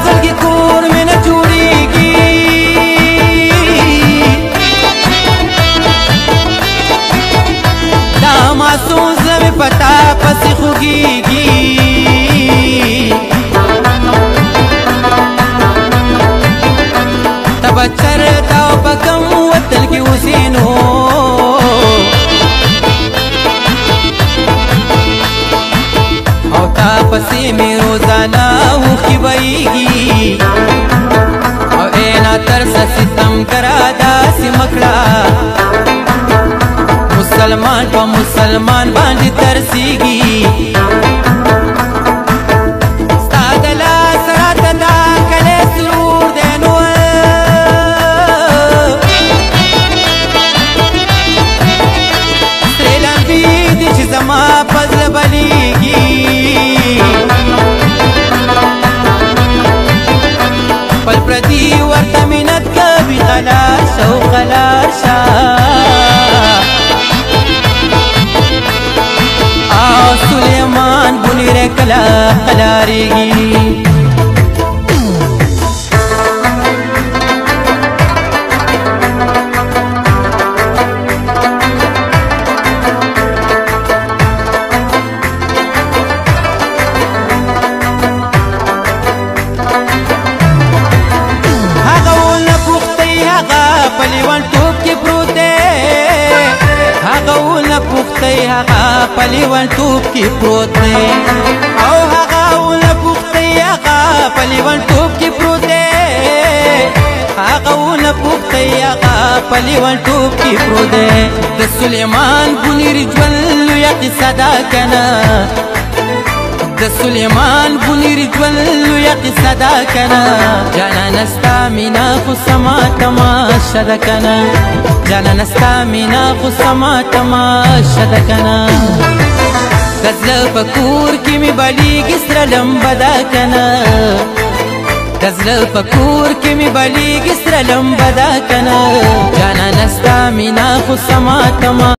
زړګي کور مې نه جوړیږي. دا معصوم زړه مې په تا پسې خوږیږي. ته به چېرته او په کوم وطن کې اوسې نو، او تا پسې مې روزانه اوښکې بهیږي. او ای ناترسه ستمګره داسې مه کړه، مسلمان په مسلمان باندې ترسیږي. ستا د لاس راته دا کلی سرور دی نو، سرې لمبې دي چې زما په زړه بلېږي. خپل پردي ورته مینت کوي، قلار شه او قلار شه. او سلیمان بونیر کله قلاریږي. هغه ونه پوښتئ هغه په لیونتوب کې پروت دی، هغه ونه پوښتئ هغه په لیونتوب کې پروت دی. او هغه ونه پوښتئ هغه په لیونتوب کې پروت دی، هغه ونه پوښتئ هغه په لیونتوب کې پروت دی. د سلیمان بونیر ژوند لویه قصه ده که نه، د سلیمان بونیر ژوند لویه قصه ده که نه. جانانه ستا مینه خو سما تماشه ده که نه، جانانه ستا مینه خو سما تماشه ده که نه. د زړه په کور کې مې بلیږي سره لمبه ده که نه، د زړه په کور کې مې بلیږي سره لمبه ده که نه. جانانه ستا مینه خو سما تماشه